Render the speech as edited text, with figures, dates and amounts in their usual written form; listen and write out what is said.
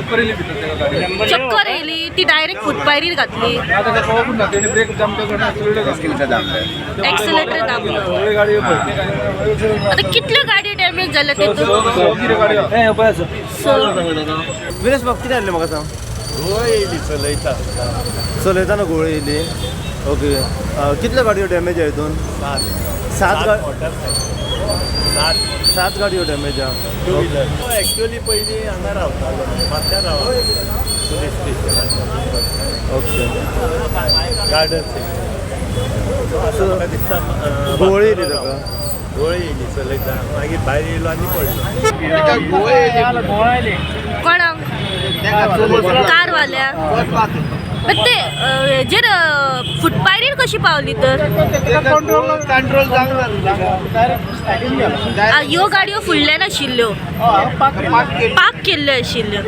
चक्कर येयली भितर तेका गाडयेक. चक्कर येयली ती डायरेक्ट फुटपायरीर घातली. आतां ताका कळोकूच ना, तेणी ब्रेक जाम केलो, एक्सिलेटर दामलें. एक्सिलेटर दामलो. सगळी गाडी भरती. आता कितल्यो गाडयो डॅमेज जाल्या तितून? कितें गाडी आहा. स. विरेश बाब, कितें जालें म्हाका सांग. घुंवळ येयली चलयता. चलयतना घुंवळ येयली. ओके, कितल्यो गाडयो डॅमेज आहा हितून? सात. सात. मोटरसायकल सात. सात गाडयो डॅमेज आहा. Two wheeler. एक्चुअली पयलीं हांगा रावतालो, म्हणजे माथ्यार रावतालो पुलीस स्टेशनाच्या गार्डन सायडीन. म्हाका दिसता घुंवळ येयली ताका. घुंवळ येयली चलयता, मागीर भायर येयलो आनी पडलो. कोणाक? कारवाल्या? पण ते हेजेर फुटपायरीर कशी पावली तर? कंट्रोल. ह्यो गाडयो फुडल्यान आशिल्ल्यो, पार्क केल्ल्यो आशिल्ल्यो.